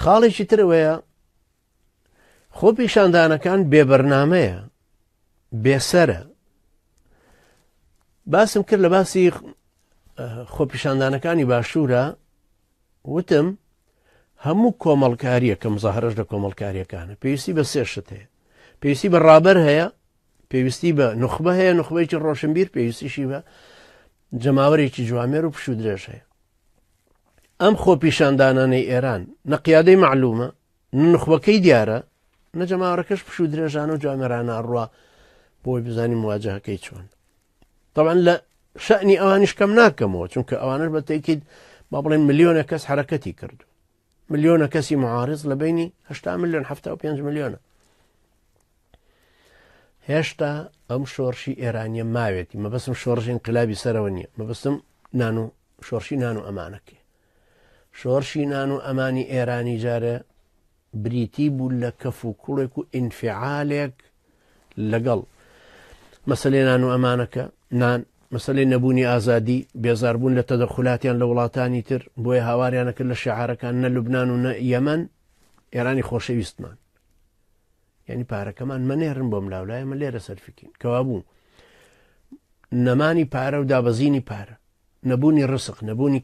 خاڵێکی ترەوەیە خۆپیشاندانەکان بێبەرنامەیە بێسەرە باسم کرد لە باسی خۆپیشاندانەکانی باشوورە وتم هەموو کۆمەڵکاریە کە مزاهرەش لە کۆمەڵکاریەکانە پێویستی بە سێ شت هەیە پێویستی بە ڕابەر هەیە پێویستی بە نخبە هەیە نخبەیەکی ڕۆشنبیر پێویستیشی بە جەماوەرێکی جوامێر و پشوو درێژ هەیە ئەم خۆپیشاندانانەی ئێران نە قیادەی معلومە نخبەکەی دیارە نە جەماوەرەکەش پشوو درێژانە و جوامێرانە ئەڕوا بۆی بزانانی مواجهەکەی چۆن طبعا لە شەنی ئەوانیش کەم ناکەمەوە چونکە ئەوانش بە تێکیت با بڵێن ملیۆنە کەس حرەکەتی کردو ملیۆنە کەسی معارض لە بینی 80 میلیۆن 75 میلیۆنە هێشتا ئەم شۆڕشی ئێرانیە ماوێتی مەبەسم شۆڕشی انقلابی سەرەوە نییە مەبەستم نان و شۆڕشی نان و ئەمانەکەی شۆڕشی نان و ئەمانی ئێرانی جارێ بریتی بوو لە کەف و کوڵێک و ئینفعالێک لەگەڵ مەسلەی نان و ئەمانەکە نان مەسلەی نەبوونی ئازادی بێزاربوون لە تەدەخولاتیان لە وڵاتانی تر بۆیە هاواریانە کرد لە شعارەکان نە لوبناان و نە یەمەن ئێرانی خۆشەویستمان یعنی پارەکەمان مەنێرن بۆم لاولایە من لێرە سەرفکین کەوا بوو نەمانی پارە و دابەزینی پارە نەبوونی ڕسق نەبوونی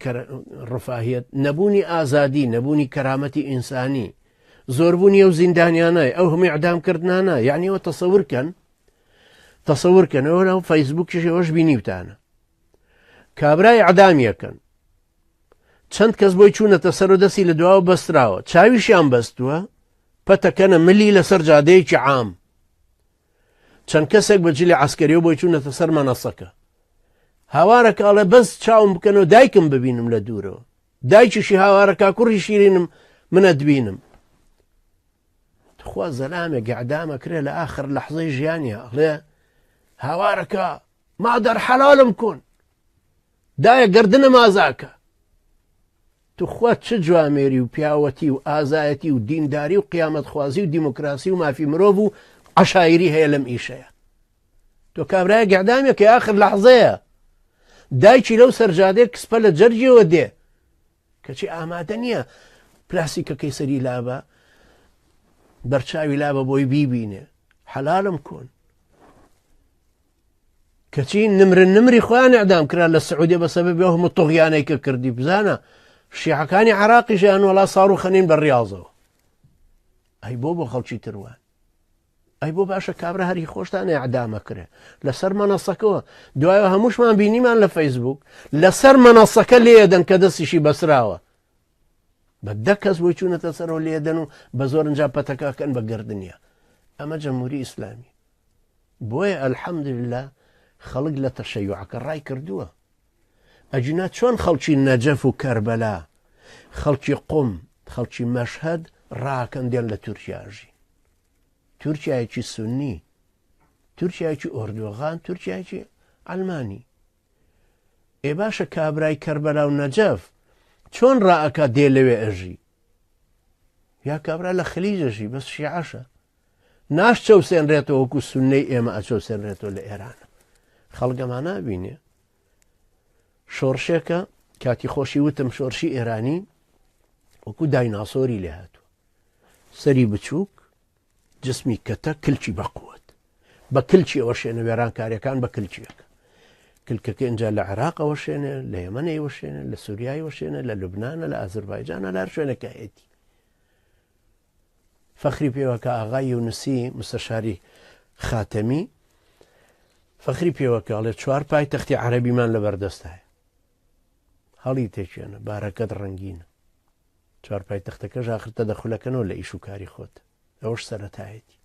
ڕفاهیت نەبوونی ئازادی نەبوونی کەرامەتی ئینسانی زۆربوونی ئەو زیندانیانە ئەو هەموو ئەدام کردنانە یعنی ئەوە تەسەورکەن تەسەورکەنەوە ناو فەیسبوکیش ئەوەش بینیوتانە کابرای ئەدامیەکەن چەند کەس بۆی چوونەتە سەر و دەستی لە دواوە بەستراوە چاویشیان بەستووە پەتەکەنە ملی لەسەر جادەیەکی عام چەند کەسێک بە جلی عسکەریەوە بۆی چوونەتە سەر مەنەسەکە هاوارەکە ئەڵێ بەس چاوم بکەنەوە دایکم ببینم لە دوورەوە دایکیشی هاوارەکە کوڕی شیرینم منە دبینم تخوا زەلامێک ئەعدامە کرێ لە ئاخر لەحزەی ژیانە ئەڵێ هاوارەکە مادەر حەلالم کون دایە گردنم ئازاکە توخوا چ جوامێری و پیاوەتی و ئازایەتی و دینداری و قیامەتخوازی و دیموکراسی و مافی مرۆڤ و عەشایری هەیە لەم ئیشەیە تۆ کابرایە گەعدامێکە ئاخر لەحزەیە دایکی لەو سەرجادەیە کسپە لە جەرگیەوە دێ کەچی ئامادە نییە پلاسیکەکەی سەری لابە بەرچاوی لابە بۆی بیبینێ حەلالم کۆن کەچی نمرە نمری خۆیان ئەعدام کرا لە سعودیە بە سەبەبی ئەو هەموو طغیانەی کە کردی بزانە شیعەکانی عراقیشیان وەڵا ساڕ و خەنین بە ڕاضەوە ئەی بۆ بۆ خەڵکی تروان ئەی بۆ باشە کابرا هەری خۆشتان ئەعدامە کرێ لەسەر مەنەسەکەەوە دوایە هەمووشمان بینیمان لە فەیسبوک لەسەر مەنەسەکە لێدەن کە دەستیشی بەسراوە بە دە کەس بۆی چوونەتە سەرەوە لێدەن و بە زۆرنجا پەتەکەکەن بە گردنیە ئەمە جەمهوری ئیسلامی بۆیە الحمدللە خەڵک لە تەشەیوعەکە ڕای کردووە ئەگینا چۆن خەڵکی نەجەف و کەربەلا خەڵکی قوم خەڵکی مەشهەد ڕاکەن دێن لە تورکیاژی تورکیایەکی سنی تورکیایەکی ئۆردۆغان تورکیایەکی ئەلمانی ئێ باشە کابرای کەربەلا و نەجەف چۆن ڕائەکا دێ لەوێ ئەژی یا کابرا لە خلیجەژی بەس شیعەشە ناشچەوسێنرێتەوە وەکو سوننەی ئێمە ئەچەوسێنرێتەوە لە ئێران خەڵک ئەمانە نابینێ شۆڕشێکە کاتی خۆشی وتم شۆرشی ئێرانی وەکو دایناسۆری لێ هاتووە سەری بچووک جسمی کەتە کلکی بەقوت بە کلکی ئەوەشێنە وێرانکاریەکان بە کلکیەکە کلکەکە اینجا لە عێراق ئەوەشێنێ لە یەمەن ئەیوەشێنێ لە سووریای وەشێنە لە لوبناە لە ئازربایجانە لە هەر شوێنەکە هەیەتی فەخری پێوە کە ئاغای یونسی مستەشاری خاتەمی فەخری پێوە کە ئەڵێ چوار پای تەختی عەرەبیمان لە بەردەستایە هەڵی تێکێنە بارەکەت ڕەنگینە چوار پای تەختەکەش ئاخر تەدەخولەکەنەوە لە ئیش و کاری خۆت ئەوەش سەرەتایەتی.